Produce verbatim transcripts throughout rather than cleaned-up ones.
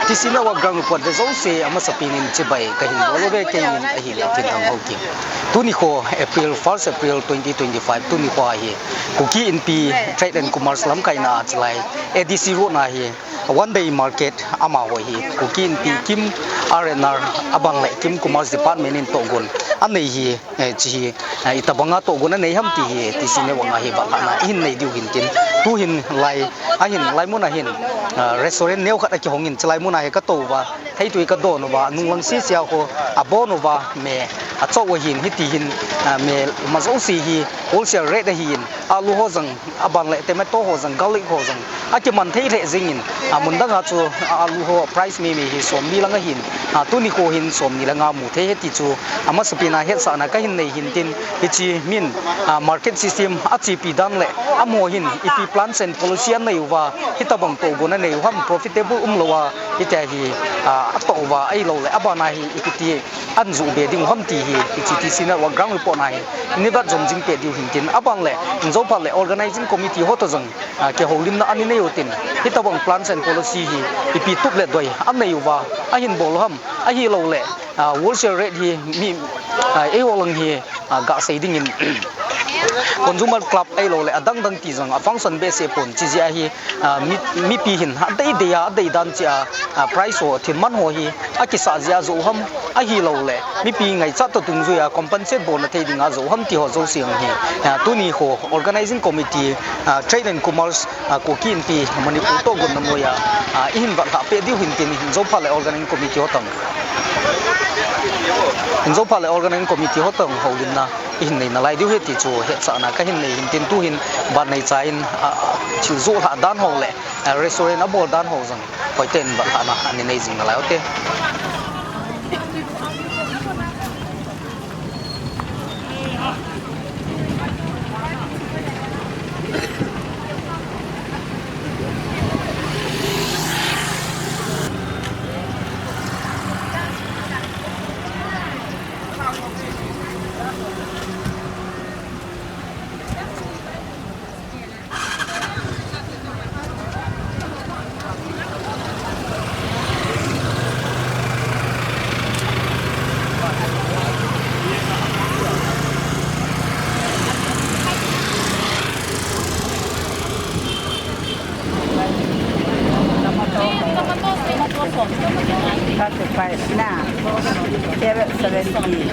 T C Network Ground Report ve jouse amasapen in chibai kahin bol uve, keimin ahile Thinthang Haokip. Tuni kho April, first April twenty twenty-five, tuni kho hi Kuki Inpi Trade and Commerce lamkaina a chulai A D C road na hi one day market amaho hi Kuki Inpi KIM R and R aban le KIM Commerce Department in tohgon anei hi, eh, chi hi, eh, itobanga tohgon anei ham ti hi T C Network a hi vatlhahna ihin nei diu hintin, tuhin lai, ahin, lai mun ahin, ah, restaurant neo khat akihongin, chulai mun a hi katou uva, theitui kadon uva, nunglang sisia ho abon uva, me achoh u ahin, hiti hin, ah, me ma jouse hi wholesale rate ahin, alu ho jong, aban le tomato ho jong, garlic ho jong akiman thei lheh jengin, ah, mun danga chu, ah, alu ho price meimei hi somni lang ahin, ah, tuni kho hin somni langa mu thei ahi ti chu amasapen a hetsahna kahin nei hintin, hiche min, ah, market system achepi dan le amaho hin ipi plans and policy anei uva, hitobang tohgon anei u ham, profitable umlou a hitia hi, ah, atoh uva, ahilouleh abana hi ipi ti ahin joh be diu ham ti hi hiche T C Network Ground Report na hi nei vet jom jing peh diu hintin, aban le injophat le organizing committee ho toh jong, ah, kihoulimna ahin nei utin, hitobang plans and policy hi ipi tup le doi anei uva ahin bol u ham, ahilouleh, ah, wholesale rate hi mi, ah, eiho lang hi, ah, gasei dingin Consumer Club ahilouleh adang dang ti jong afunction behseh pon, chujeh a hi, ah, mi, mipi hin adei dei a, adei dan cheh a, ah, price ho, thil man ho hi akisah jeh a joh u ham, ahilouleh mipi ngaichat toh dungjui a compensate bolna thei dinga joh u ham ti ho jouse hi, ah, tuni kho organizing committee, ah, Trade and Commerce, ah, Kuki Inpi Manipur tohgonna noiya, ah, ihin vatlhah peh diu hintin, injophat le organizing committee ho toh, injophat le organizing committee ho toh houlimna ihin nei nalai diu ahi ti chu hetsahna kahin nei hintin, tuhin van neicha in, ah, thil joh lhah dan ho le, ah, restaurant abol dan ho jong hoiten vatlhahna ahin nei jing nalai ute. Thirty-five na. Carrot seventy.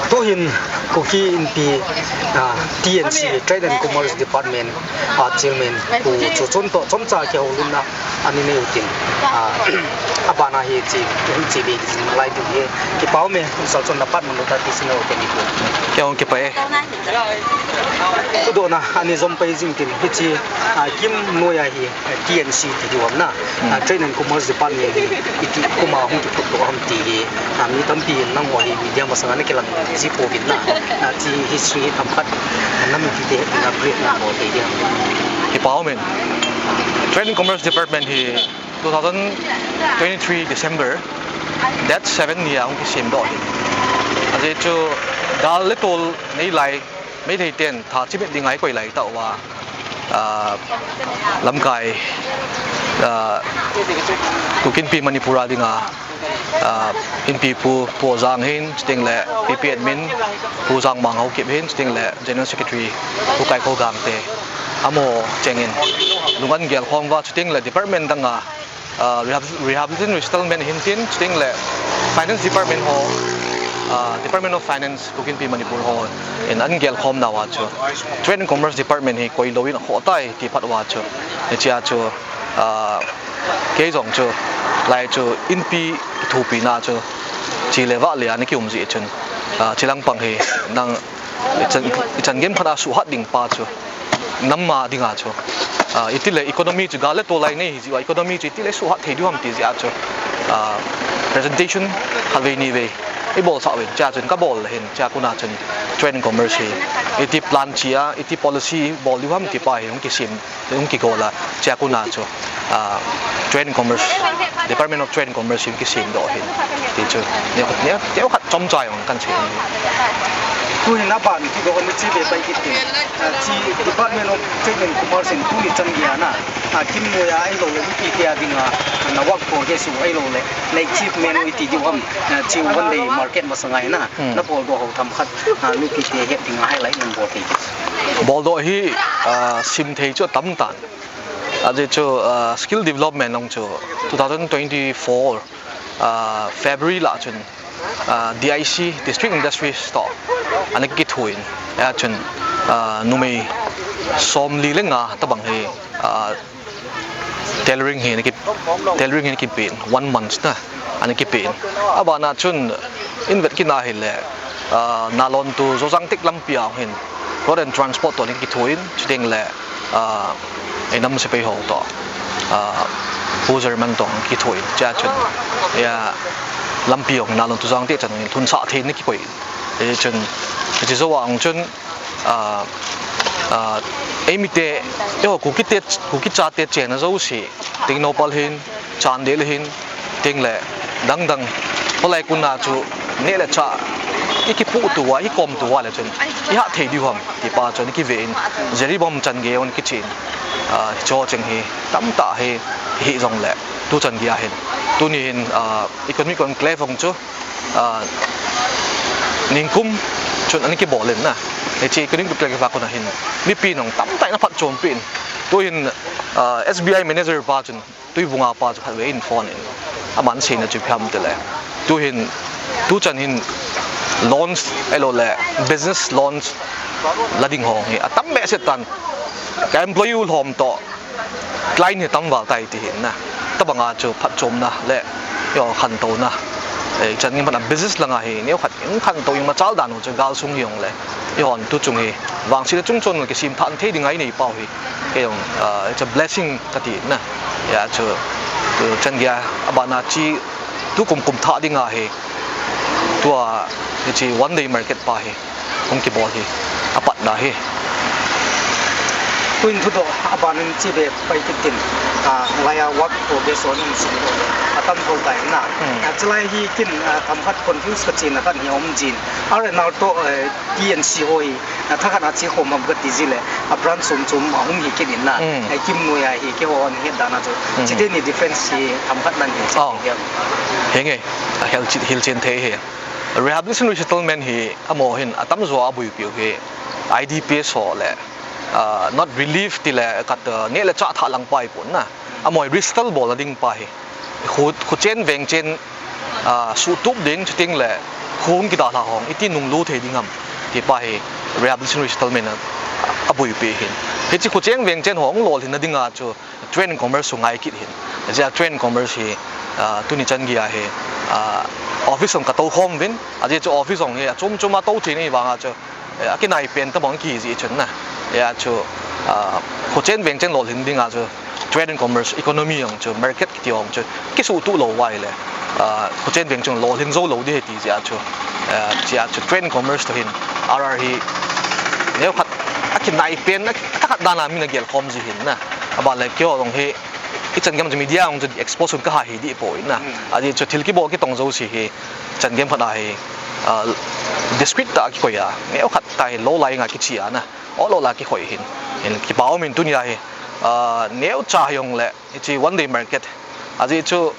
Tuhin Kuki Inpi, ah, T and C, Trade and Commerce Department, ah, Chairman Pu Chochon toh chomcha kihoulimna ahin nei utin, ah, abana hi chi, chi be jing nalai diu ahi. Kipa um e, Salchon na pat mun ta ti sino ke ni ko. Kei jong kipa e. Thudohna ahin jom pai jing tin hiche, ah, KIM noiya hi, ah, T and C ti diu ham na. Ah, Trade and Commerce Department hi iti kum a hung kiphutdoh ham ti hi, ah, mi tampi in nangho hi media masanga nakilang ji pouvin na. Ah, chi history hi themkhat, ah, namipite hetna brief nabol thei diam? Kipa um e. Trade and Commerce Department hi two thousand twenty-three December Date seven ni a hung kisem doh ahi. Ajeh chu gal le tol nei lai, Meitei ten tha chimit ding a i koi lai tah uva, ah, lamkai, ah, Kuki Inpi Manipur a dinga, ah, Inpi Pu, Pu Jang hin, chuteng le P P admin, Pu Jangmang Haokip hin, chuteng le General Secretary Pu Kaikho Gangte, amaho chengin lungan gelkhom uva, chuteng le department danga, ah, rehab-, rehabilitation resettlement hin tin, chuteng le Finance Department ho, ah, Department of Finance, Kuki Inpi Manipur ho in an gelkhom nauva chu Trade and Commerce Department hi koi louvin akhoh tai ti phat uva chu, hichea chu, ah, kei jong chu lai chu Inpi thupina chu chi le vah le a na kium jeh chun, ah, chilang pang hi nang i chan, i chan gei khat a suhat ding pa chu nam a dinga chu, ah, itile economy chu gal le tol a i nei hi jeh uva economy chu itile suhat thei diu ham ti jeh a chu, ah, presentation khatvei nivei i bolsah uvin, chea chun ka bol le hin, chea kona chun Trade and Commerce hi iti plan chia, iti policy bol diu ham ti pa hi hung kisem, hung kigol a, chea kona chu, ah, Trade and Commerce, Department of Trade and Commerce hi hung kisem doh ahin ti chu, neo khat, neo, neo khat chomcha jong kan sei. Tuhin aban kidoh ni chi be pai kit tin. Ah, chi Department of Trade and Commerce in tuni chan geiya na, ah, kimnoiya ahilou le mipite a dinga, ah, na work for ge su ahilou le, na achievement u iti diu ham, ah, chi one day market masanga hi na, Hmm. na boldoh ho themkhat, ah, mipite het dinga highlight nabol thei. Boldoh hi, ah, sim thei chu atam tan. Ajeh chu, ah, skill development jong chu two thousand twenty-four, ah, February lah chun, ah, D I C, District Industries toh ana kithoin. Hia chun, ah, numei somli le nga tobang hi, ah, tailoring hi ana ki, tailoring hi ana kipen, one month na ana kipen. Abana chun in vet kit na hile, ah, Nalon to Jojang tek lampi a hin road and transport toh ana kithoin, chuteng le, ah, ei nam sepai ho toh, ah, Pu German toh kithoin, chea chun, hia, lampi jong Nalon to Jojang tek chan hin lhunsah thei ana kikoi. Hichun, hiche jouva jong chun, ah, ah, eimite, eiho Kuki te, Kuki chate chenna jouse, Tengnoupal hin, Chandel hin, chuteng le dang dang, kholai kona chu neh le chah i kipuhto uva, i kikomto uva le chun i hah thei diu ham ti pa chu ana kiven, Jiribam chan gei ana kichen, ah, hicheho cheng hi tamtah hi hijong le, tu chan geiya hin, tuni hin, ah, economic conclave jong chu, ah, ningkum chun ana kibol in na. Hiche economic conclave a kona hin mipi jong tamtah in aphatchompi in. Tuhin, ah, S B I manager pa chun Tuibung a pa chu khatvei in phone in, aman aseina chu ipi ham tile, tuhin, tu chan hin loans ahilou le business loans la ding ho hi atam behseh tan, ka employee u lhom toh client hi tam val tai ti hin na. Tobanga chu phatchomna le, eiho khantouna, eh, chan gei mana business langa hi neokhat in khantou in machal dan u chu gal sung hi jong le, eihon tu chung hi vangset le chungchon kisemthah thei dinga i nei pau hi, kei jong, ah, it's a blessing kati na. Hia chu, tu chan geiya, abana chi, tukum kum thah dinga hi, tua, hiche one day market pa hi hung kibol hi apatna ahi. Tuhin thudoh aban in chi be pai kit tin, ah, laiya work for ge son in sum atam thou tai na. Hmm. Ah, chulai hi kin, ah, themkhat confuse kachena khat hi aum jin. R and R toh, eh, T and C ho hi, ah, thakhat a che khom ham kati jeh le, a branch chom chom ahung hi kit in na. Hmm. Eh, kimnoiya hi keiho ana het dan a chu. Hmm. Chuteni difference hi themkhat nan hi che Oh. kit diam. Henge, ahil chi, hilchen thei hi. Rehabilitation resettlement hi amaho hin atamjo a abuipiu hi I D P S ho le, ah, not relief tile khat, ah, neh le chah thah lang pa hipon na. Amaho hi resettle bolna ding pa hi. Kho, khochen vengchen, ah, suhtup ding chuteng le kho hung kidalha hong iti nunglut thei ding ham ti pa hi rehabilitation resettlement a, abuipi hin. Hiche khochen vengchen ho hung lolhinna dinga chu Trade and Commerce chu ngai kit hin. Ajeh a Trade and Commerce hi, ah, tuni chan geiya hi, ah, office jong katou khom uvin, ajeh chu office jong hi achom chom a tou thei na hi vanga chu, eh, akinai pen tabang kiji chun na. Hia chu, ah, khochen vengchen lolhin dinga chu Trade and Commerce, economy jong chu, market kiti jong chu kisuhtup lou uva ahile, ah, khochen vengchen lolhin jou lou ding ahi ti jeh a chu, ah, jeh a chu Trade and Commerce toh hin R R hi neokhat akinai pen, a, thakhat dan a min agel khom ji hin na. Aban le keiho jong hi Ichan gem chu media hung chu expose hun kaha hi dih poi na. Ajeh chu thil kibol kitong jouse hi chan gem khat a hi, ah, discreet tah a kikoi a, neo khat tah hi lo lai nga kichi a na. O lo la kikoi hin. Hin kipa um in tunia hi, ah, neocha hi jong le, hiche one day market. Ajeh chu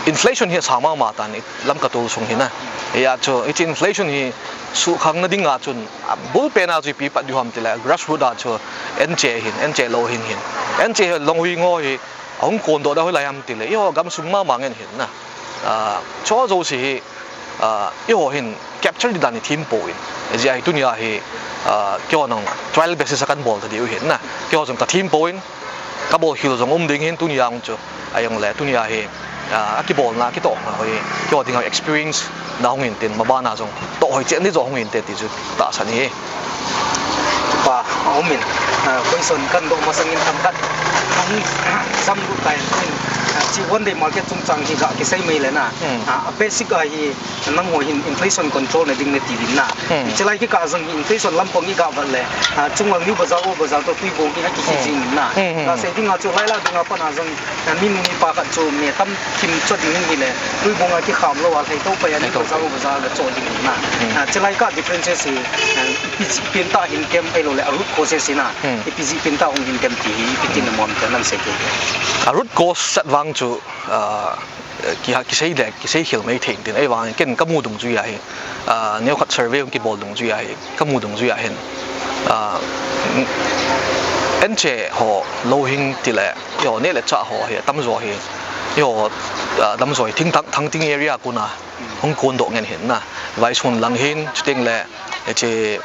inflation hi asang mama tan i Lamka tol sung hin a. Hia chu, hiche inflation hi suhkhang na dinga chun, abul pen a chu ipi pat diu ham tile, grassroot a chu, anche hin, anche lou hin hin. Anche hi lunghui ngo hi, ahung kondoh da hoilai ham tile, eiho gamsung mama ngen hin na. Ah, chu jouse hi, ah, eiho hin capture di dan i thim poi. Hijeh a hi tunia hi, ah, keiho nang trial basis a kan bol ta diu hin na. Keiho jong ka thim poi, ka bol khel jong um ding hin tunia hung chu. Ahijongle tunia hi, ah, akibolna, kitohna ho hi, keiho dinga experience na hung in tin, mabana jong toh hoi chen di jo hung in te ti chu tahsan hi. Pa, a um in, ah, question kan doh masang in themkhat hung samlut tai in, ah, hiche one day market chungchang hi ga kisei mai le na. Hmm. Ah, a basic a hi nangho hin inflation control na ding nati uvin na. Hmm. Hiche lai kikah jong hi inflation lampang i ga vet le, ah, Chunglang New Bazar, Old Bazar toh Tuibong hi akihi jing in na. Hmm, hmm, hmm. Kasei dinga chu lai la dinga pat a jong, ah, minu mipa khat chu me tam kim cho ding in hile, Tuibong a kikham lou a, Lheitho pai a New Bazar, Old Bazar a cho ding in na. Hmm. Ah, hiche lai kah differences hi, ah, ipi jeh pen tah hin tem ahilou le, a root causes hi na. Hmm. Ipi jeh pen tah hung hin tem ti hi, ipi tin na mu ham ti nan sei kit. A root cause chat vang chu, ah, ki ha, kisei le, kisei khel mai thei tin, ahivang ken ka mu dungjui a hi, ah, neokhat survey hung kibol dungjui a hi, ka mu dungjui a hin, ah, anche ho, louhing tile, eiho neh le chah ho hi, atamjo hi, eiho, ah, atamjo hi, Thingthang, Thangting area kona, hung kondoh ngen hin na, Vaihsun lang hin, chuteng le, hiche,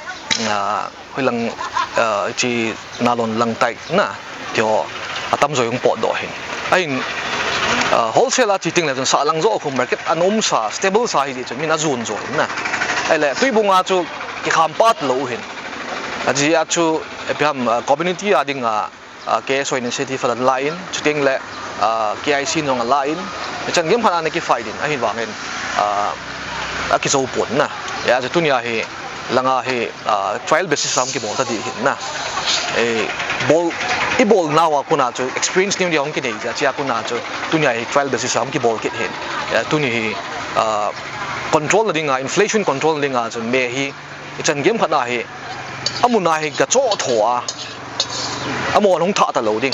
ah, Hoilang, ah, hiche Nalon lang tai na, tiho, atamjo hung potdoh hin. Ahin, ah, wholesale a che teng le chun sahlang jo khu market anomsa, stable sa hi jeh chun min ajon jo hin na. Ahile, Tuibong a chu kikham pat lou hin. Ajeh chu, ipi ham, ah, community a dinga, ah, K S O initiative alan la in, chuteng le, ah, K I C in jong ala in, chan gem khat a ana kifight in, ahivang in, ah, akijou pon na. Hia chu tunia hi, langa hi, ah, trial basis a hung kibol ta di hin na. Eh, bol, i bol nauva kona chu experience neo dia hung kinei jeh a, chea kona chu tunia hi trial basis a hung kibol kit hin. Eh, tuni hi, ah, control na dinga, inflation control na dinga chu me hi, ichan gem khat a hi, amun a hi ga choh tho a, amon hung thah ta lou ding.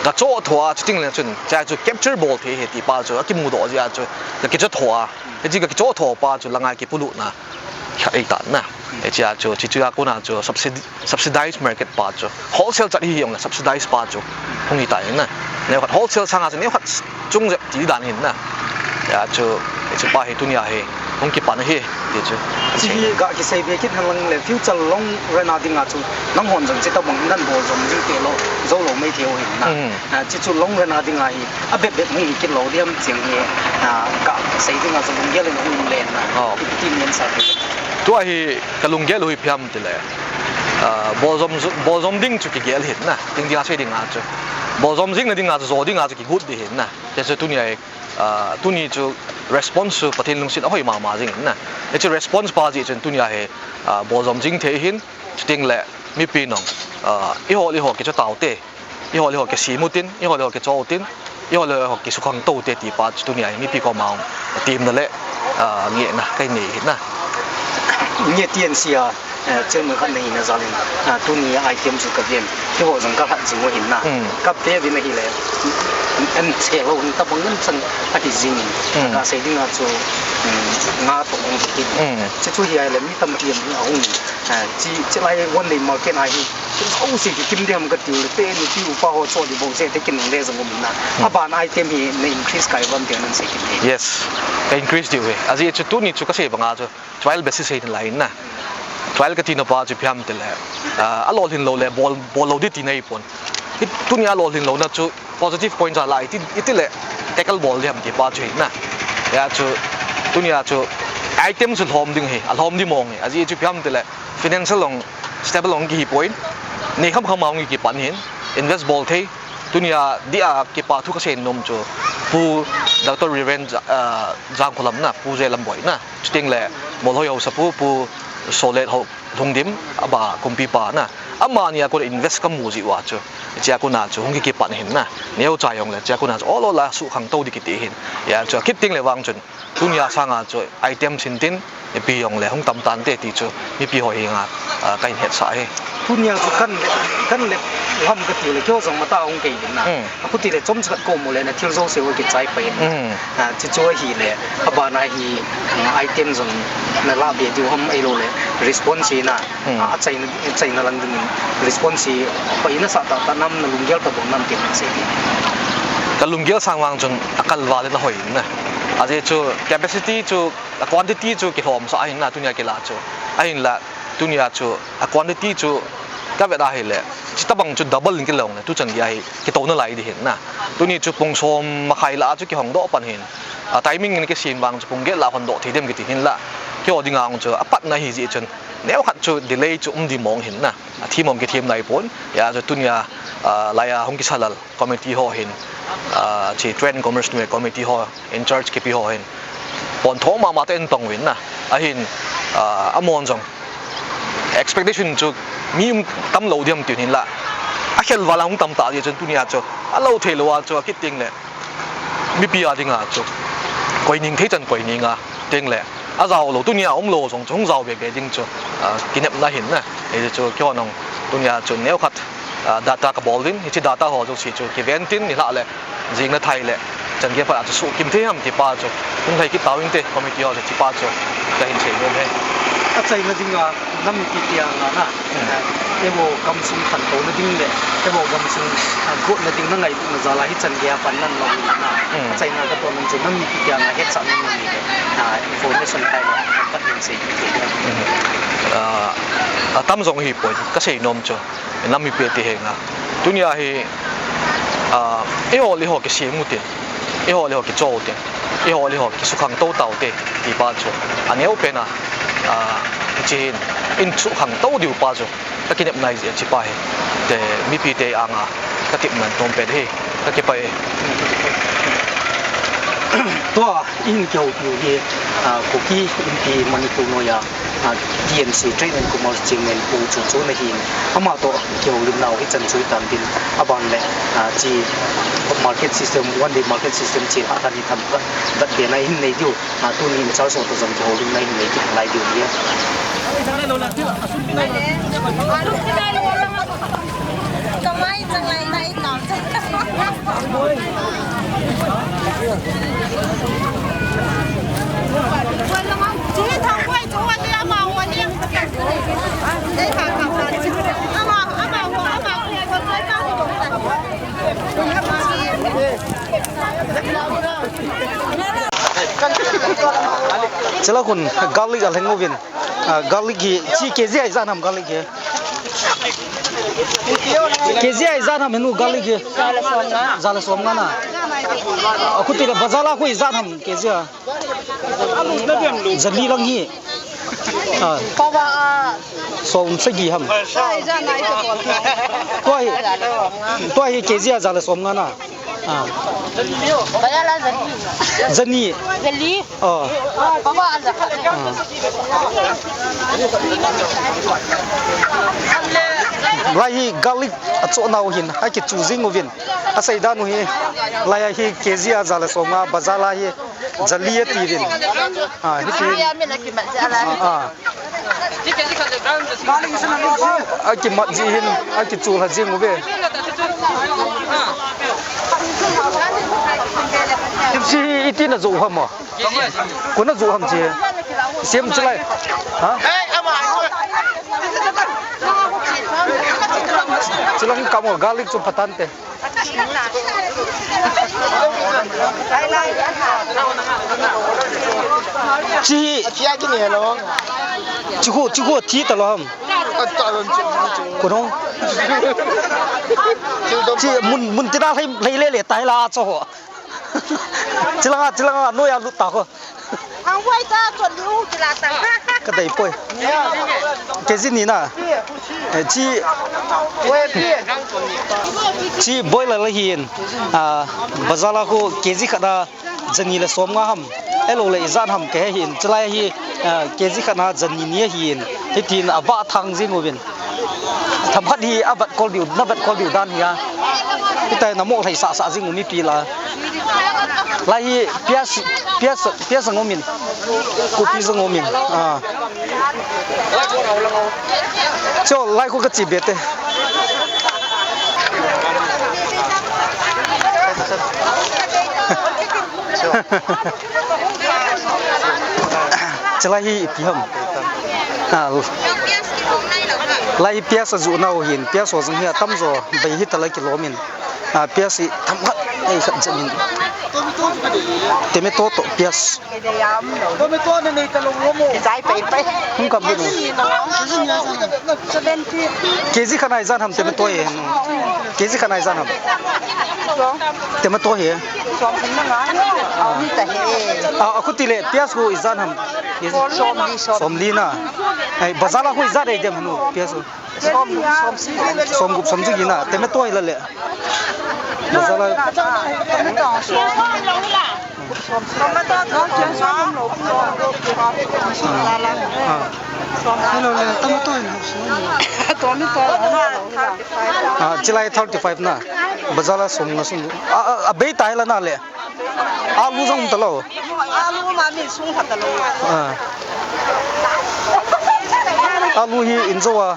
Ga choh tho a, chuteng le chun, chea chu capture bol thei hi ti pa chu, akimudoh jeh a chu, ga kichoh tho a. Hiche ga kichoh tho pa chu langa kipulutna khat ahi tan na. Hichea chu, hichea kona chu subsidi-, subsidized market pa chu. Wholesale chat hi jong le subsidized pa chu hung hi tai na. Neokhat wholesale sanga chu neokhat chung jep ti dan hin na. Hia chu, hiche pa hi tunia hi hung kipan ahi ti chu. Hiche hi ga kisei be kit hen lang le future long run a dinga chu nanghon jong hiche tobang nan bol jom jing te lou, jou lou mai thei u hin na. Hmm. Ah, hiche chu long run a dinga hi, abep bep hung hi kit lou ding ham ti hi, ah, kasei dinga chu lunggel in hung um le na. Oh. Ipi ti nen sa. Tua hi ka lunggel u hi ipi ham tile, ah, bol jom, bol jom ding chu kigel hin na, ding dinga sei dinga chu. Bol jom jing na dinga chu, jo dinga chu kigot ding hin na. Hiche chu tunia hi, ah, tuni chu response chu Pathen lungset ahoi mama jing hin na. Hiche response pa jeh chun tunia hi, ah, bol jom jing thei hin, chuteng le mipi nong, ah, eiho le eiho kichoh tau te. Eiho le eiho kisem u tin, eiho le eiho kichoh u tin, eiho le eiho kisukhang tou te ti pa chu tunia hi mipi koma hung temna le, ah, ngehna ka nei hin na. Nge T N C a, eh, chairman khat na hina jal in, ah, tuni item chu ka ven, keiho jong ka lhat jing u hin na. Hmm. Ka ve uvin ahile, anche lou hin tobang ngen chan ahi jing in. Hmm. Kasei dinga chu, um, nga toh hung hi. Hmm. Hiche chu hi ahile mi tampi in ahung, ah, hiche, hiche lai one day market a hi, jouse kikim ding ham kati u le, te nupi upa ho cho di bou jeh te kinungle jong um in na. Hmm. Aban item hi na increase kai uvam ti nan sei kit in. Yes. Ka increase diu hi. Ajeh chu tuni chu kasei banga chu trial basis hi nalai in na. Trial kati na pa chu ipi ham tile, ah, alolhin lou le bol, bol lou ding tina ahipon. Hi tunia alolhin louna chu positive point chu ala iti, itile tackle bol ding ham ti pa chu hi na. Hia chu tunia chu item chu lhom ding hi, alhom ding mong hi. Ajeh chu ipi ham tile financial long stable hung kihi poi. Nei kham kham a hung kipan hin, invest bol thei. Tunia dia kipa thu kasei nom chu Pu Doctor Reverend Ja-, ah, Jangkholam na, Pu J Lamboi na. Chuteng le Molhoi Haosapu, Pu, Solet ho Lhungdim, aba kumpipa na. Amani a kon invest kamu jiu a chu. Chia kona chu hung kikipan hin na. Neocha jong le, chia kona chu ol ol a suhkhang tou ding kiti hin. Hijeh chun, kit ding le vang chun. Tunia sanga chu item sin tin, mipi jong le hung tam tante ti chu, mipi ho henga, ah, kahin hetsah e. Tunia chu kan le, kan le u ham kati le, keiho jong matah hung kei ding na. Hmm. Akhuti le chomcha khat kamu le na thil jouse ho kichai pai na. Hmm. Ah, chuchu ahile, abana hi, ah, item jong na la be diu ham ahilou le, response na. Hmm. Ah, achaina, achaina lang dingin response hi, pai nasah tahtah nam na lunggel tabang nam tin sei. Ka lunggel sang vang chun akal val le na hoi na. Ajeh chu capacity chu, a quantity chu kilhomsah ahin na tunia kila chu. Ahinla tunia chu a quantity chu kavet ahile, chuti tabang chu double in kilong le, tuchan gei ahi kitouna lai ding hin na. Tuni chu pung som makhai lah a chu kihong doh pan hin. A timing in kisem vang chu pung get lah hon doh thei dem kiti hin la. Keiho dinga chu apatna hi jeh chun. Neokhat chu delay chu um ding mong hin na. A thim mong kithem nai pon. Hijeh chun tunia, ah, laiya hung kisa lal committee ho hin, ah, chi trade and commerce numei committee ho in charge kipe ho hin. Pon thong mama te in tong uvin na. Ahin, ah, amon jong expectation chu mi um tam lou diam tin hin la. Akhel val a hung tam ta jeh chun tunia chu. Alou thei lou a chu kit ding le. Mipi a dinga chu koi ning thei chan koi ning a, teng le, ajao lou, tunia umlou jong chu hung jao be be ding chu, ah, kinepna hin na. Hijeh chun keiho nong tunia chu neokhat, ah, data kabol uvin, hiche data ho jouse chu kiven tin nilhah le, jing le thai le, chan gei phat a chu suhkim thei ham ti pa chu, hung lhai kit tauvin te, committee ho chu ti pa chu, kahin sei nom e. Achaina dinga, nam mipi te anga na. Hmm. Eiho gamsung khantouna ding le, eiho gamsung, ah, gotna ding na ngailutna jal a hichan gei a pan nan lou na. Hmm. Achaina katoh nom chu nam mipi te anga hetsah nom na ni le, ah, information kai le, kan hin sei ding. Hmm. Ah, atam jong hipoi, kasei nom chu, nam mipi te henga. Tunia hi, ah, eiho le eiho kisem u tin, eiho le eiho kicho u tin, eiho le eiho kisukhang tou tau te, ti pa chu, aneo pen a, ah, hiche hin, in sukhang tou diu pa chu. Kakinepna hi jeh a chu pa hi. Te, mipi te anga, katepna nom pen hi. Kakipah e. Tua, in kihoupi u hi, ah, Kuki Inpi Manipur noiya, ah, T M C, Trade and Commerce Chairman Pu Chungchon ahin. Ama toh kihoulimna u hichan chu hitan tin, aban le, ah, chi market system, one day market system chi a kan hi tham vet, vet be na hin nei diu. Ah, tuni in charge auto jong kihoulimna hin nei kit lai diu ahi. Chule khun garlic alheng uvin. Ah, garlic hi, chi K G a ijat ham garlic hi. K G a ijat ham henu garlic hi. Za le som nga na. Akhuti le bazar a khu ijat ham K G a. Jali lang hi. Ah. Som sagi ham. Tua hi, tua hi K G a za le som nga na. Ah. Bazar a jali. Jani. Jali. Oh. Baba, an zakhat. Ah. Lai hi garlic achohnau hin, akichu jing uvin. Asei dan u hi, lai hi K G a za le som nga, bazar a hi jali atiuvin. Ah, hiti. Ah, ah. Akimat jeh hin, akichu lha jing uve. Hiche hi iti najoh ham a? Koi najoh ham hiche? Sem chulai. Ha? Chulang kamo garlic chu phatante. Chi, chi khu, chi khu thi talou ham. Koi nung. Chi mun, mun tina lhai, lhai le le tai la cho ho. Chilanga, chilanga, noiya lut ta ko. Ang wai ta chot liu kila ta. Ka dei poi. K G ni na. Eh, chi, chi boila la hin. Ah, bazar a khu K G khat a jani le som nga ham. Hello le, ijat ham kahe hin, chulai hi, ah, K G khat na jan ni ni ahin, hitin avah thang jing uvin. Themkhat hi avat kol diu, na vat kol diu dan hi a. Hitia na mo lhai sah sah jing u mipi la. Lai hi pias, pias, pias jong um in. Kopi jong um in. Ah. Cho, lai ko ka chi be te. Chulai hi ipi ham. Ah, lai hi pias ajuh nau hin, pias ho jong hi atam jo, bei hi tala kilom in. Ah, pias hi themkhat, ei khat jam in. Tomato toh pias. Tomato na nei talou mo. Jai pai pai. Hung kam ding. Seventy. K G khat na ijat ham tomato hi. K G khat na ijat ham. Tomato hi. Som hing na nga. Au ni ta he. Ah, akhuti le pias ho ijat ham. Somli, som. Somli na. Ai, bazar a ho ijat ei dem nu pias ho. Som, som si. Som gup, som si na. Tomato hi la le. Bazar a. Tomato som. Hello le, tomato in. Ah, chulai thirty five na. Bazar a som nga sung. Ah, ah, abei ta hi la na le. Alu jong um talou. Alu ma min sung khat talou. Ah. Alu hi injo a.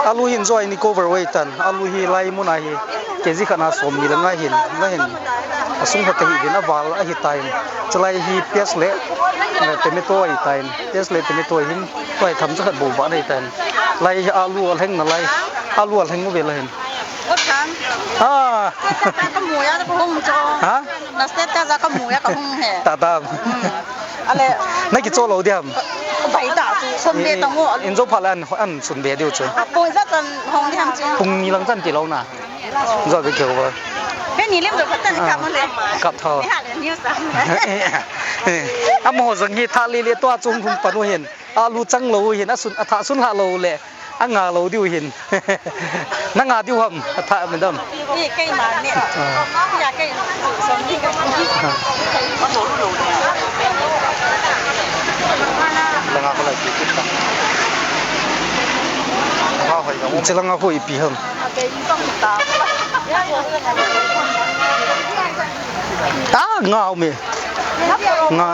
Alu hi injo a ini cover wei tan. Alu hi lai mun a hi K G khat na somni le nga hin. Nga hin. Asung khat ahi din aval ahi tan. Chulai hi pias le, eh, tomato ahi tan. Pias le tomato hin. Tua hi themcha khat bou ba nei tan. Lai hi alu alheng na lai. Alu alheng u ve la hin. O Thang. Ah. Ka mu ya ka hung cho. Ha? Na status a ka mu ya ka hung he. Ta ta. Hmm. Ale. Na kicho lou diam. Bai ta chu, som be ta mo. Injo pha la an, an sun be diu chu. Pung ja chan hung diam chu. Pung ni lang chan ti lou na. Jo be keu ba. He ni lem jo pha ta ka mo le. Kap tho. Ni ha le news ta. Amaho jong hi tha le le tua chung hung pa nu hin. Alu chang lou hin, asun, atha sun lha lou le, anga lou diu hin. Na nga diu ham, atha madam. Ni kei ma ni. Ah. Ya kei. Som ni ka. Langa ko lai ki ta. Nga hoi ka. Chulanga hoi pi ham. Ah, nga umi. Nga.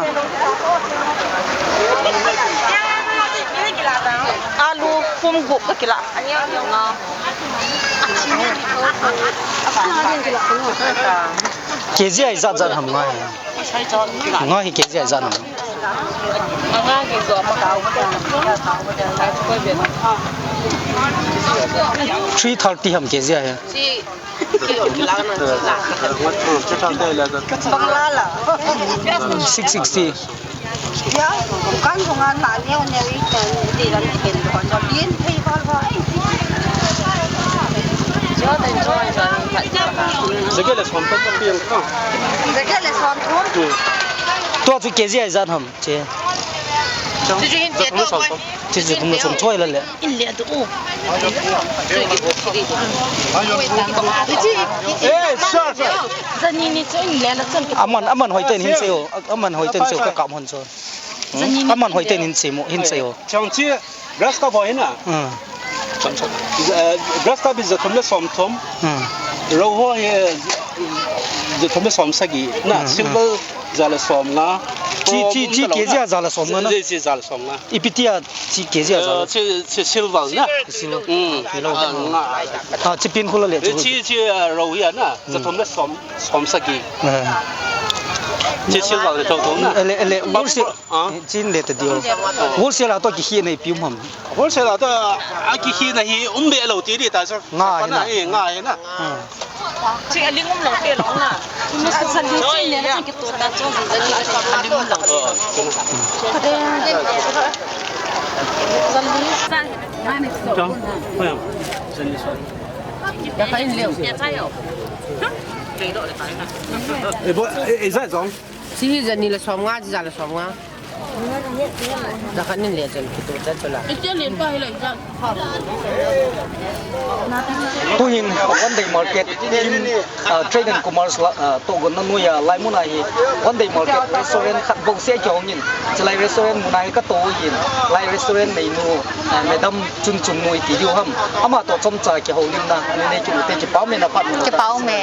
Alu pum gup ka kila. Nga. K G a ijat jat ham nga hi. Nga hi K G a ijat ham. Three thirty ham K G a hi. Six sixty. Tua chu K G a ijat ham. Che. Chuchu hin che to. Chuchu kum som choi la le. In le tu. Eh, sir, sir. Jani ni chu in le la chun. Aman, aman hoi ten hin seo. Aman hoi ten seo ka kam hon chu. Aman hoi ten hin semo, hin seo. Chang chi. Grass cup ho hi na. Hmm. Eh, grass cup hi jathum le somthum. Hmm. Rou ho hi, eh, jathum le somsagi. Na, hmm, silver ja le somnga. Chi, chi, chi, K G a ja le somnga na. Chi, chi, ja le somnga. Ipi tia chi K G a ja le. Eh, chi, chi silver na. Silver. Hmm. Kilo. Ah, nga. Ah, chi pin khula le chi. Chi, chi, eh, rou hi na. Hmm. Jathum le som, somsagi. Eh. Chi silver le thou thou na. Ele, ele, wholesale. Ah? Chin le ta diu. Wholesale a to kikhih na ipi um ham. Wholesale a to a kikhih na hi um be lou ti di ta sir. Nga hi na. Eh, nga hi na. Hmm. Chi a ling um lou ti lou na. Sa li chin le na chin ki to ta chu. A ling um lou. Oh. Chang, pa yam. Zan li so. Ya ka in leo. Eh, bo, eh, eh, zai zong. Chi hi jani le somnga, chi ja le somnga. Jakhat nin le chun kitu chat chula. Ite len pa hi lai chat. Tuhin one day market in, ah, Trade and Commerce la, ah, tohgon na noiya, lai muna hi one day market restaurant khat bou se kihong in. Chulai restaurant muna hi katou hin, lai restaurant neinu, ah, Madam Chunchung nu iti diu ham. Ama toh chomcha kihoulimna nei kimu te, kipa ume na phat. Kipa ume.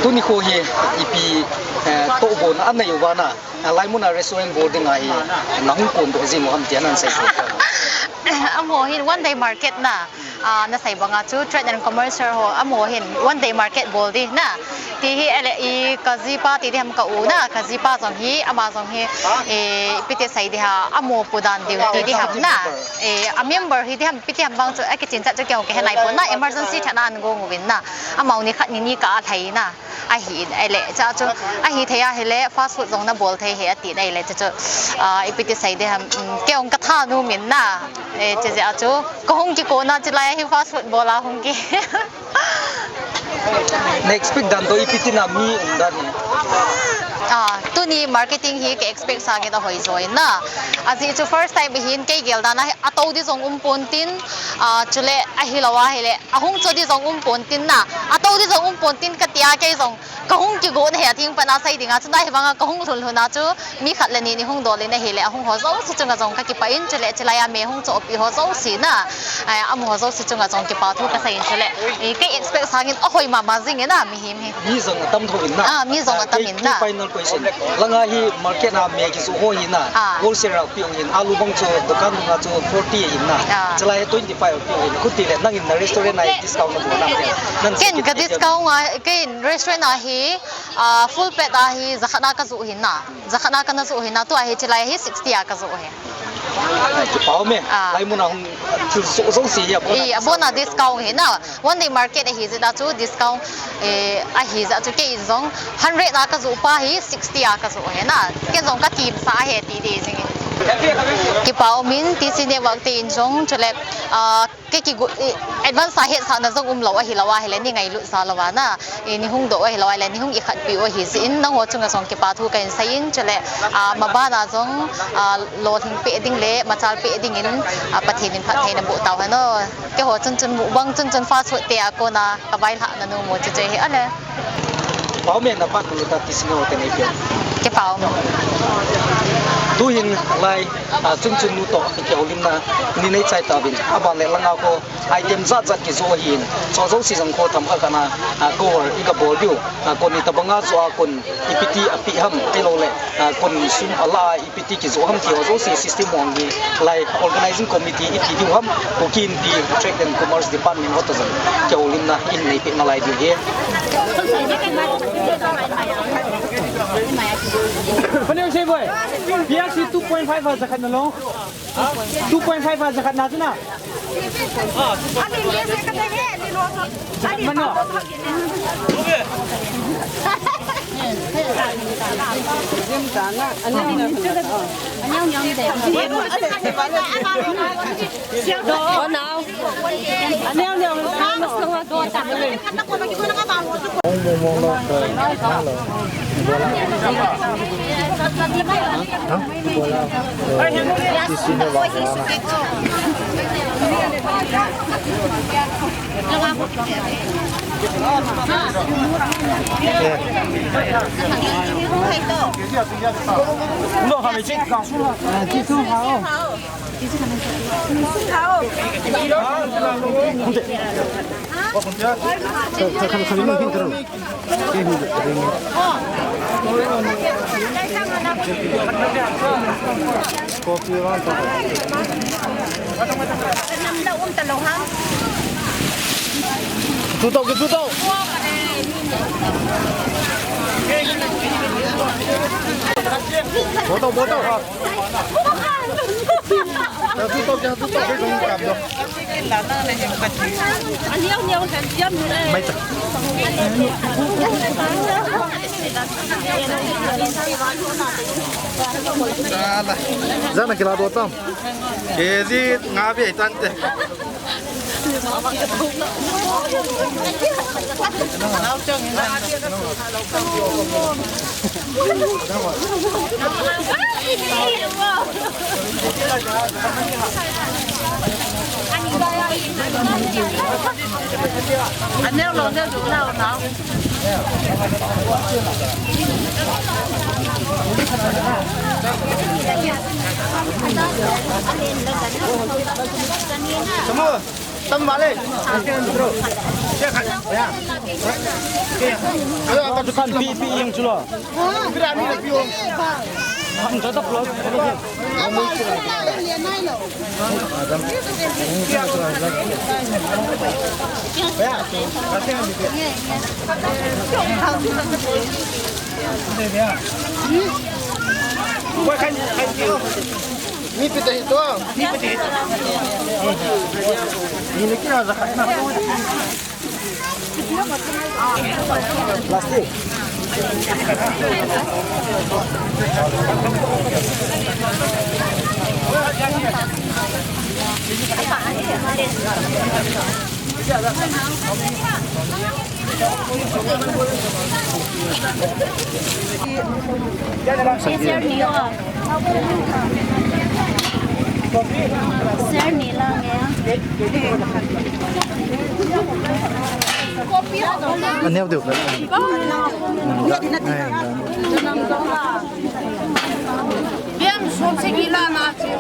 Tuni kho hi ipi, eh, tohgon anei uva na. Ah, lai muna restaurant bol dinga hi nahung kondoh jing u ham tia nasei thei. Amaho hin one day market na, ah, nasei banga chu Trade and Commerce ho, amaho hin one day market bol di na. Ti hi ele i kajipa ti di ham ka u na, kajipa jong hi, ama jong hi, eh, ipi ti sei di ham, amaho pu dan diu ti di ham na. Eh, a member hi di ham, ipi ti ham bang chu, akichen chat chu keiho kahe nai pon na, emergency chan a an gong uvin na. Amaho ni khat ni ni kah a lhai na. Ahi in, ele, cha chu, ahithei ahile, fast food jong nabol thei hi, ati in ahile, cha chu, ah, ipi ti sei di ham, um, kei jong katha nom in na, eh, chujeh a chu, kahung kikona, chulai a hi fast food bol a hung ki. Na expect dan toh ipi tina mi um dan hi. Ah, tuni marketing hi ka expect sangin ahoi jo in na. Ajeh chu first time ahin, kei gel dan a hi, atou di jong um pon tin, ah, chule ahilou ahile, ahung cho di jong um pon tin na, atou di jong um pon tin katia, kei jong kahung kigo na hi, atheng pan a sei dinga chu na, hivanga kahung lhun lhun a chu mi khat le ni ni hung dol in ahile, ahung ho jouse chunga jong kakipah in, chule chulai a me hung chohpi ho jouse na, eh, amaho jouse chunga jong kipa thu kasei in, chule, eh, kei expect sangin ahoi mama jing in na, mihem hi. Mi jong atam thou in na. Ah, mi jong atam in na. Final question. Langa hi market a me kijoh ho hi na. Ah. Wholesale a peh u hin, alu bang chu dukan dunga chu forty ahin na. Ah. Chulai twenty five a peh u hin. Khuti le nangin na restaurant a hi discount nabol nam? Ken ka discount a, ken restaurant a hi, ah, full plate a hi jakhat na kajoh hin na. Jakhat na kana joh hin na, tua hi chulai hi sixty a kajoh hi. Kipa ume. Ah. Lai muna hung thil joh jouse hi abon a discount hi na. One day market ahi jeh a chu discount, eh, ahi jeh a chu kei jong hundred a kajoh pa hi sixty a kajoh hi na. Ken jong kakim sa hi ti di jing e. Kipa umin T C Network te in jong chule, ah, kei kigo, eh, advance a hetsahna jong umlou ahilou ahile, nei ngailut jal louva na, eh, nei hung doh u ahilou ahile, nei hung ikhatpi u ahi jeh in, nangho chunga jong kipa thu kahin sei in, chule, ah, maban a jong, ah, lolhing peh ding le machal peh dingin, ah, Pathen in phattheina boh tau hen o. Keiho chun chun mukbang chun chun fast food te a kona kavailhahna nom u chu chu hi ale. Kipa ume, na phat nung uva T C Network te nei peh. Kipa ume. Tuhin lai, ah, Chunchung nu toh kihoulimna ni nei chai tauvin. Aban le langa kho item jat jat kijoh ahin. Chu jouse jong kho themkhat khat na, ah, cover i kabol diu. Ah, kon ni tabanga joh a kon ipi ti apeh ham, ahilou le, ah, kon sum ala a ipi ti kijoh ham ti ho jouse system hung hi lai organizing committee iti diu ham, Kuki Inpi Trade and Commerce Department ho toh jong kihoulimna in nei peh nalai diu ahi. Pane sei boy. Piak hi two point five a jakhat na lo. Two point five a jakhat na chu na. Mano. Chu tau, chu tau. Bol tau, bol tau. Chu tau, chu tau, chu tau. Mai ta. Jana kila do tam. K G nga bi ai tante. Come on. Tam vale. Kan pi, pi yang chulo. Kan jata plus. Ni pita hito. Ni pita hito. Ni ni kira zakat na. Plastic. Sir ni lang ya. Aneo deu ka. Biang som segi la na chi.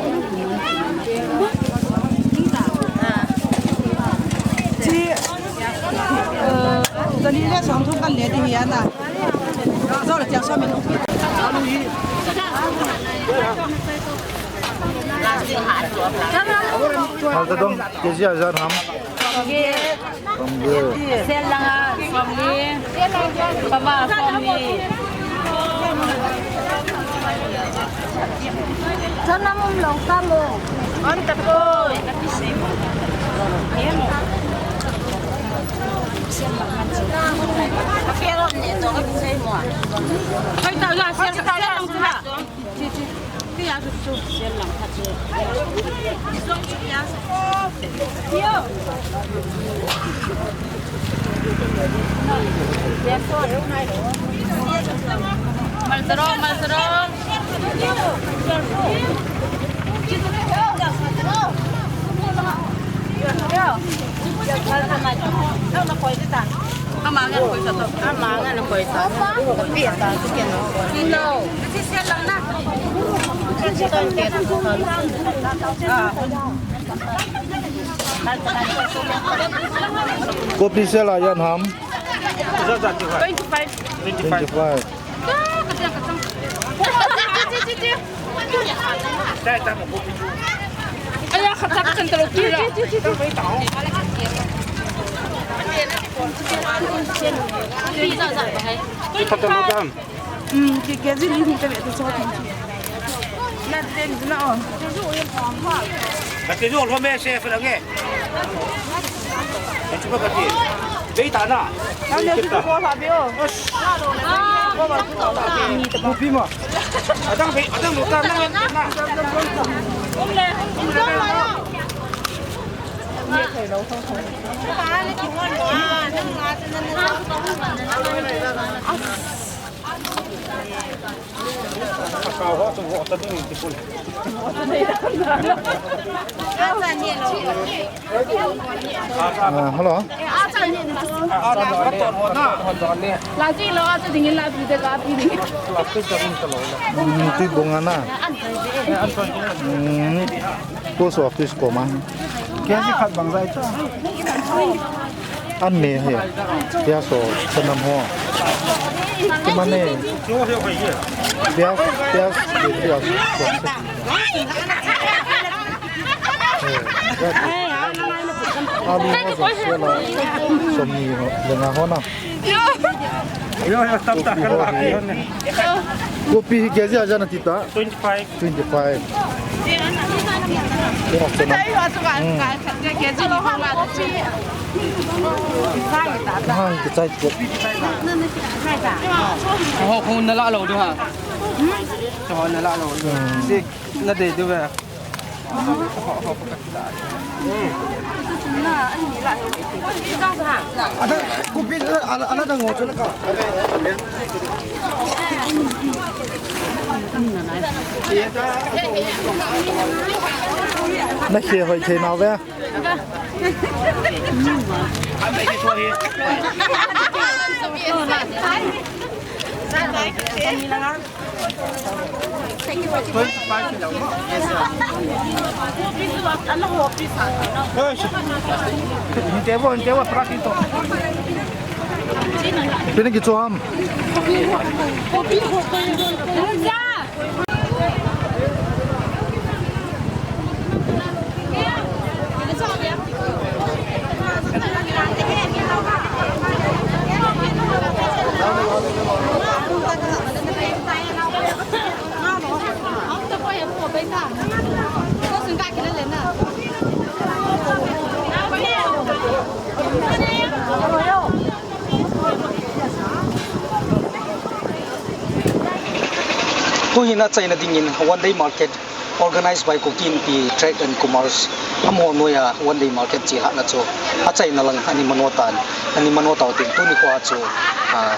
Chi, eh, tani le som thum kan le di hi ana. Zo le chiang som min. Hal ta dong, K G a jan ham. Som li. Sel langa som li. Pama som li. Chana mum long kamo. On tapoi. Koi ta la sel, sel lang tu la. Malsaro, malsaro. Ama ngan koisa to. Ama ngan koisa. Pi ta tu ken. No. Kopi sela jan ham. Twenty five. Twenty five. Aya, khat khat kan talo tu la. Khat talo kan. Hmm, ki, ki, zin, zin, zin, zin, zin. Na, zin, zin, oh. Ka ti jo lo me se fa nge. Ka chu ba ka ti. Bei ta na. Na ne chu ko la bi o. Ko ba chu ko la bi. Kopi ma. Adang bei, adang lo ta na na. Um le. Um le. Ah, hello. La ji lo, a chu ding in la bi de ka bi ni. Hmm, tui bong ana. Hmm, post office koma. Kya si khat bang jai ta. An me he. Pias ho, sanam ho. Tumane. Pias, pias, pias. Alu ho, sela. Som ni ho, lenga ho na. Yo, yo, stop ta. Kopi hi K G a jan ati ta. Twenty five. Twenty five. Kira chana. Hmm. Hang kichai ko. Ho, ho, na la lo du ha. Ho, na la lo du. Hmm. Sik, na de du ve. Ada kopi ada ada ada ngochan ka. Na khehoi thei nau ve. Pini kichu ham. Tuhin achaina dingin one day market organized by Kuki Inpi Trade and Commerce amaho noiya one day market chelhahna chu achaina lang ani manotan, ani manotau tin tuni khoa chu, ah,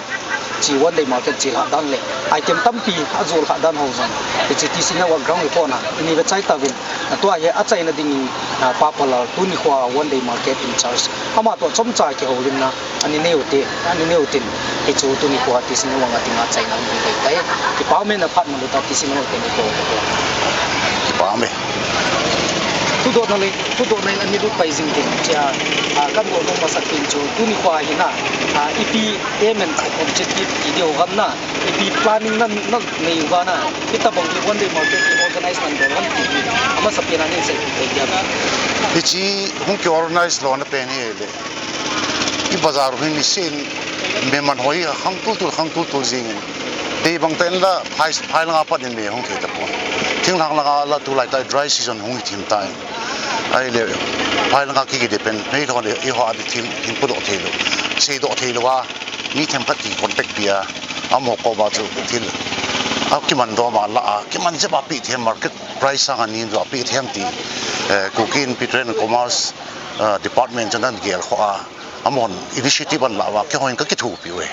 hiche one day market chelhah dan le item tampi ajoh lhah dan ho jong hiche T C Network ground report na ini vechai tauvin, ah, tua hi achaina dingin, ah, Pa Palal tuni khoa one day market in charge ama toh chomcha kihoulimna ani neiu te, ani neiu tin, hichu tuni khoa T C Network a dinga achaina hung ding ahitai. Kipa ume, na phat malut a T C Network te ni ko. Kipa ume. Thudohna le, thudohna in ani lut pai jing tin, chia, ah, kadoh nom masat pen chu, tuni khoa hi na, ah, ipi aim and objective ti diu ham na, ipi planning na, na nei uva na, hitabang hi one day market hi organize nabol uvam ti hi, amasapen a nei sei thei diam? Hiche hung ki organize lona pen hi le. I bazar hi niseh in mi man hoi khang tultul, khang tultul jing in. Dei bang tah in la phai, phai langa pat in mi hung thei tapon. Thinglhang langa la tulai tah dry season hung hi thim tan. Ahile phai langa ki kidei pen, meilhon le eiho a ding thim, thim podoh thei lou, seidoh thei lou a, mi themkhat ki contact pia, amaho koma chu thil akiman dom a la a, kiman jep a pe them, market price sang a nin jo a pe them ti, eh, Kuki Inpi Trade and Commerce, eh, Department chun ana gel kho a, amahon initiative ana la uva, keiho hin ka kithopi uve.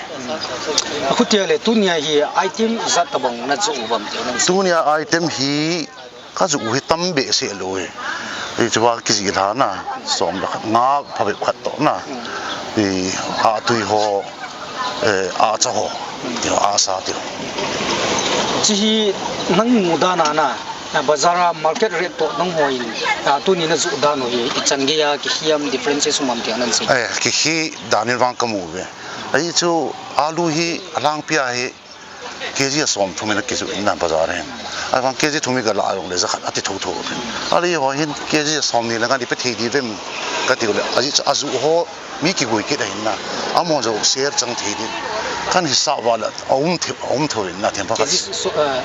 Akhutia le, tunia hi item ijat tabang na joh uvam ti nang. Tunia item hi ka joh u hi tam behseh lou e. Hichea kijih lhah na, som le khat, nga phabep khat toh na. Hi, atui ho, eh, acha ho, ti ho, asa ti ho. Hiche hi nang mudan a na, bazar a market rate toh nangho in, ah, tuni na joh dan u hi, ichan gei a kikhel differences um am ti nang sei. Eh, kikhel dan in vang ka mu uve. Ahi chu alu hi alangpi a hi K G a som thum in akijoh in na bazar hin. Ahivang K G thum hi ka la jong le ja khat ati thotho. Ahile eiho hin K G a som ni le nga di pe thei di vem kati u le. Ahi chu ajoh ho mi kigui kit ahin na. Amaho jong share chang thei din. Kan hisap uva le aum thei, aum thou in na them pha khat. K G so, eh,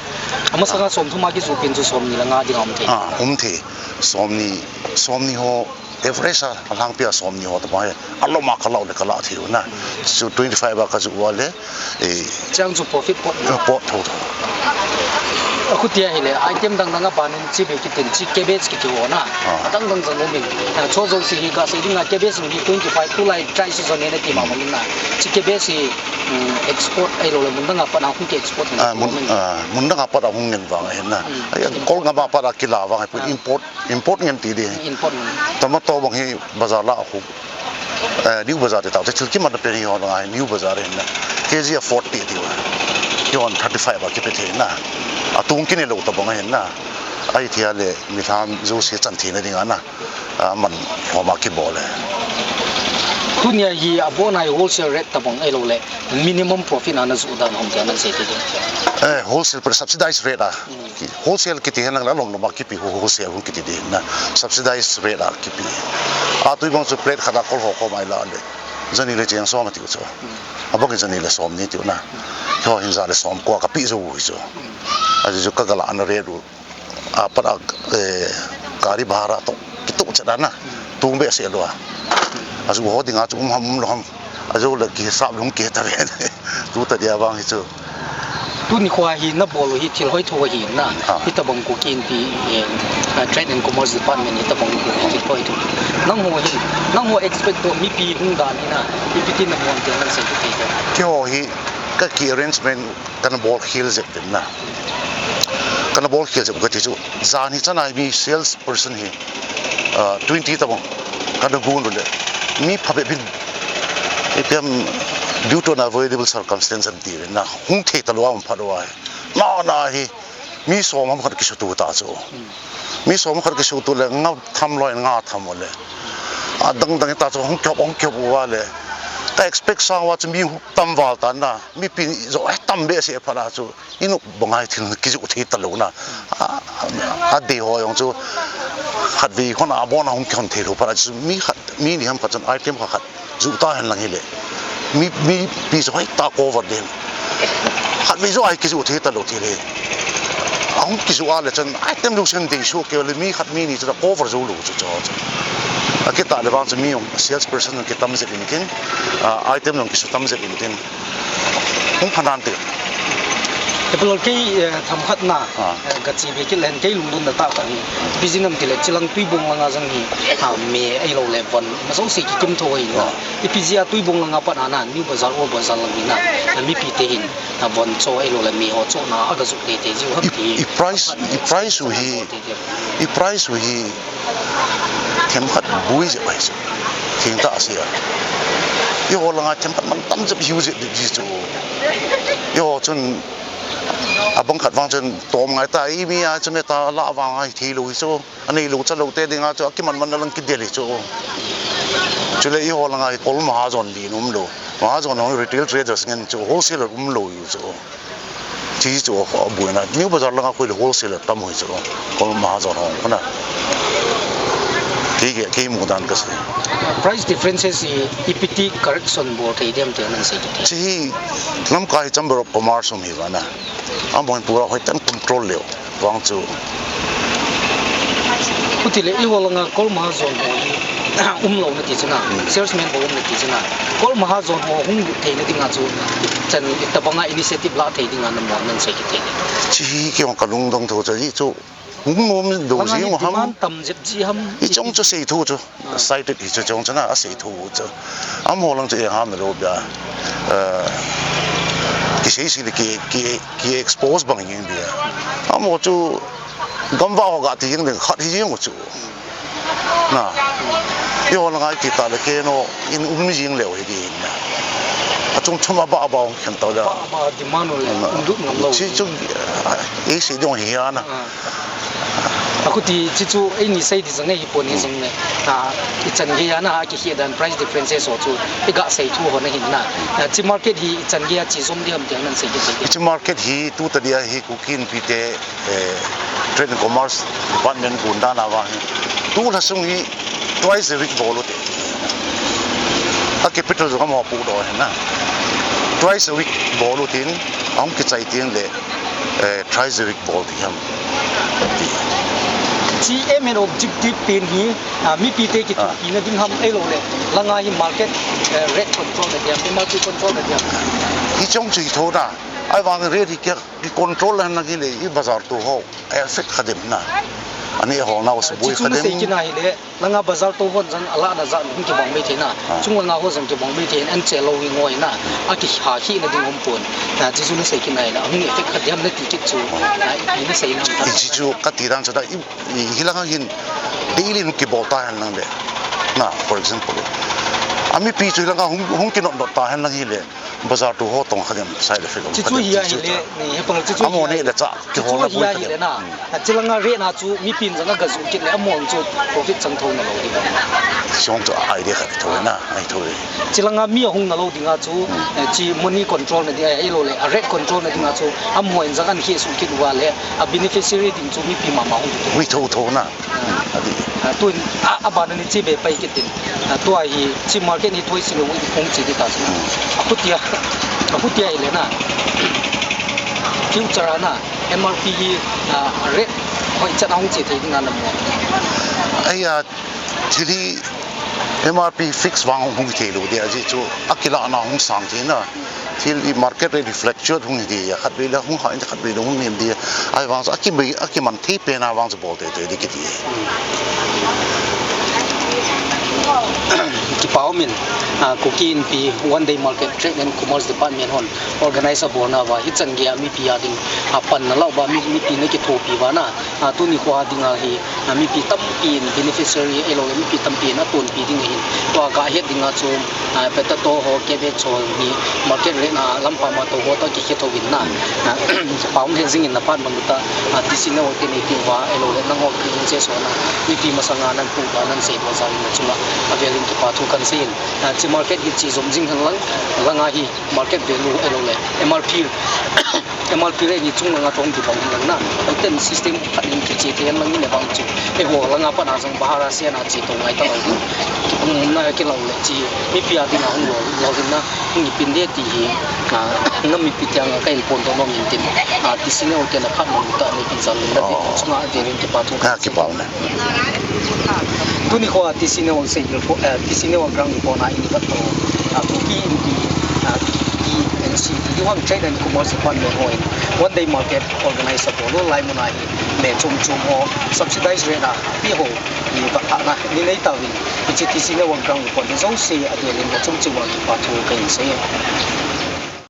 amasanga som thum a kijoh pen chu som ni le nga ding aum thei. Ah, um thei. Som ni, som ni ho Average a, alangpi a som ni ho tabang hi, alom a ka la u le ka la thei u na. Chu twenty five a ka joh uva le, eh, chang chu profit pot na. Pot thotho. Akhutia hile, item dang dang a ban in chi be kiti in, chi cabbage kiti ho na. Ah. Adang dang jong um in. Ah, chu jouse hi ka sei ding a cabbage hi twenty five tulai dry season hi na ti ma ma in na. Chi cabbage hi, um, export ahilou le mun dang a pat a hung ki export. Ah, mun, ah, mun dang a pat a hung ngen vang ahin na. Hmm. Ai, Kolgam a pat a kila vang ahi, ah, import. Import ngen ti di. Import ngen. Tomato bang hi bazar la khu. Eh, New Bazar ti tau te thil kimat na pen hi ho bang hi New Bazar hin na. K G a forty ti uva. Hi hon thirty five a kipe thei na. Atung kine lou tabang hin na. Ahithia le mi lham jouse chan thei na ding a na. Aman hom a kibol e. Tunia hi abon a hi wholesale rate tabang ahilou le minimum profit a na joh dan ham ti nang sei ti di. Eh, wholesale per subsidized rate a. Hmm. Wholesale kiti hen lang la lom lom a kipe ho wholesale hung kiti di na, subsidized rate a kipe. Atui bang chu plate khat a kol ho koma i la le. Jani le cheng som a ti u chu. Abang jani le som ni ti u na. Ho hin ja le som ko a ka pe jou u hi chu. Ahi chu ka ga la na rate u. Apat a, eh, gari bhara toh kitoh chet a na. Tung behseh lou a. Ajoh ho ding a chu um ham um lou ham. Ajoh le kihisap lung kei ta ve. Tu ta dia vang hi chu. Tuni khoa hi na bol u hi thil hoi tho ahi na. Ah. Hitabang Kuki Inpi, eh, Ah, Trade and Commerce Department hi tabang ko ki koi tu. Nangho hi, nangho expect to mipi hung dan hi na, ipi ti na hon te nan sei tu te. Keiho hi ka ki arrangement kana bol khel jep na. Kana bol khel jep ka ti chu. Jan hi chana mi sales person hi, ah, twenty tabang kana gun le. Mi phabep hin ipi ham due to unavoidable circumstance an ti na. Hung thei talou a um phat uva. Na na hi mi som ham khat kisutu ta chu. Mi som khat kisutu le nga tham loi nga tham le. Adang dang ta chu hung kihop hung kihop uva le. Ka expect sang uva chu mi hung tam val ta na. Mipi jo ai tam behseh phat a chu. Inu bangai thil kiju thei talou na. A, a, adei ho jong chu khatvei khon a bon a hung kihon thei lou phat a chu mi khat mi ni ham khat chun item khat khat. Ju ta hen lang hile. Mi, mipi chu hoi ta cover den. Khatvei chu ai kiju thei talou thei le. Ahung kiju a le chun item lu sen dei su keu le mi khat mi ni chu cover jou lou chu chu. Akitah le vang chu mi jong sales person jong kitam jep in tin. Ah, item jong kisu tam jep in tin. Hung phanan te. Tepalol kei, eh, themkhat na, ah, eh, ka chi be kit len kei lungdon na ta ka hi. Busy nam ti le chilang Tuibong langa jong hi, ah, me ahilou le von. Maso se kikim tho hi na. Ah. Ipi jeh a Tuibong langa pat a na, New Bazar, Old Bazar lang hi na, na mipi te hin, na von cho ahilou le mi ho cho na, aga ju te te jiu ham ti. I price, i price u hi, i price u hi, themkhat bui jep ahi chu. Theng ta sia. Eiho langa themkhat man tam jep hiu jep di chu. Eiho chun, abang khat vang chun, tom ngai ta, i mi a chu me ta la vang ahi thei lou hi chu. Anei lou cha lou te dinga chu akiman man na lang kidel hi chu. Chule eiho langa hi Kol Mahajon li um lou. Mahajon ho retail traders ngen chu wholesaler um lou hi chu. Chi chu a buina. New Bazar langa khu le wholesaler tam hi chu. Kol Mahajon ho na. Kei, kei, kei mudan ka sei. Price differences hi ipi ti correction bol thei dem ti nan sei ti. Chi hi lamkai Chamber of Commerce um hi vana. Amahon pura hoitah in control leu vang chu. Chuti le eiho langa Kol Mahajon ho hi um lou na ti chu na, hmm, salesman ho um na ti chu na. Kol Mahajon ho hung lut thei na dinga chu chan itabanga initiative la thei dinga na mo nan sei kit thei. Chi hi kei jong ka lungdong tho chu hi chu hung nom lou jing ham. Demand tam jep ji ham. Hiche jong chu sei tho chu. Cited hi chu chong chana asei tho chu. Amaho lang chu ei ham na lou bia. Eh, kisei sei le ki, ki, ki expose bang jeng bia. Amaho chu gamva ho ga ti jeng le khat hi jeng chu. Na. Eiho langa i ti ta le kei no in um jeng leu hi di na. Achung chum a ba ba hung khen tau le. Ba ba demand le um lut ngam lou. Chi chu, eh, ei sei dong hi ana. Ah. Achuti, chi chu, eini sei di jong ahi pon hi jong le. Ah, ichan gei a na, akikhel dan price differences ho chu, iga sei thu ho na hin na. Ah, chi market hi ichan gei a chi jom di ham ti nan sei di sei di. Chi market hi tu ta dia hi Kuki Inpi te, eh, Trade and Commerce Department gun dan a vang hi. Tu lha sung hi twice a week bol u te. A capital jong amaho pu do hi na. Twice a week bol u tin, ahung kichai tin le. Eh, thrice a week bol di ham. Chi main objective pen hi, ah, mipi te kithopi na ding ham ahilou le. Langa hi market, eh, rate control na di ham, M R P control na di ham. Hiche jong chu hi tho na. Ahivang rate hi ki, ki control na hi le, i bazar tu ho. Effect kha dem na. Ani ho na us bui kha dem. Chi chu na sei kit na hi le. Langa bazar to hon jong alah na jat hung kibang mai thei na. Ah. Chung langa ho jong kibang mai thei, an che lou hi ngoi na. Akiha khi na ding um pon. Na chi chu na sei kit na hi na. Hung effect kha diam na ti kit chu. Na i, i na sei na. I chi chu ka ti dan chu da i, i hilanga hin daily hung kibol ta hen lang le. Na, for example. Ami pi chu hilanga hung, hung kinot not ta hen lang hi le. Bazar tu ho tong kha dem side effect. Chi chu hi a hi le, ni he pang chi chu. Amo hi a ni le cha. Kihol na bui kha dem. Na, chilanga rate na chu mipin jong aga ju kit le amon chu profit chang tho na lou di. Song chu idea khat tho na, ai tho. Chilanga mi ahung na lou dinga chu, eh, chi money control na di, eh, ahilou le, a rate control na dinga chu, amon jong an khi su kit uva le, a beneficiary ding chu mipi mama hung. Hui tho tho na. Ah, tuin, ah, abana ni chi be pai kit in. Ah, tua hi, chi market ni thoi si lou i kong chi di ta si. Ahutia, ahutia i le na. Future a na, M R P hi, ah, rate hoi chat hung chi thei ding na na mo. Ai a, thil hi M R P fix vang hung thei lou dia, ji chu, akila na hung sang thei na. Thil i market rate hi fluctuate hung hi dia, khat vei la hung ha, khat vei la hung nem dia. Ahivang chu akimai, akiman thei pen a vang chu bol teitei ding kiti. Kipa umin, ah, Kuki Inpi One Day Market Trade and Commerce Department hon organize abolna uva, hichan geiya mipi a ding, ah, panna lah uva, mi, mipi na kithopi uva na, ah, tuni khoa dinga hi, ah, mipi tampin beneficiary ahilouleh mipi tampin atonpi ding ahin. Tua kahet dinga chu, ah, potato ho, cabbage ho hi market rate na lampam a tou ho toh kikhe thouvin na, ah, kipa um lheh jingin na phat manlu ta, ah, T C Network te neipi uva ahilouleh nangho pi in che so na, mipi masanga nanpu uva nansei doh jal in na chunga avelin kipa thu kahin seiyin. Ah, hiche market hi che jom jing hen lang, langa hi market value ahilouleh M R P, M R P rate hi chung langa chu hung kibang hen lang na. Hoiten system khat in kiche thei hen lang in, ahivang chu eiho langa pat a jong bahar a se na che tou ngai talou ding. Kipumna kilou le che mipi a dinga hung lolhinna hung ipin de ti hi, ah, nam mipi te anga kahin phondoh nom in tin, ah, T C Network te na phat manlu ta neipi jal in na, oh, chunga avelin kipa thu kahin sei. Kipa um e. Tuni khoa T C Network seidil pho, eh, T C Network ground report a in vat pho, ah, Kuki Inpi, ah, T N C, Trade and Commerce Department hon One Day Market organize abol u, hilai mun a hi me chom chom ho subsidize rate a pe ho hi vathahna nei nei tauvin, hiche T C Network ground report hi jouse avelin na chom chom a kipa thu kahin sei.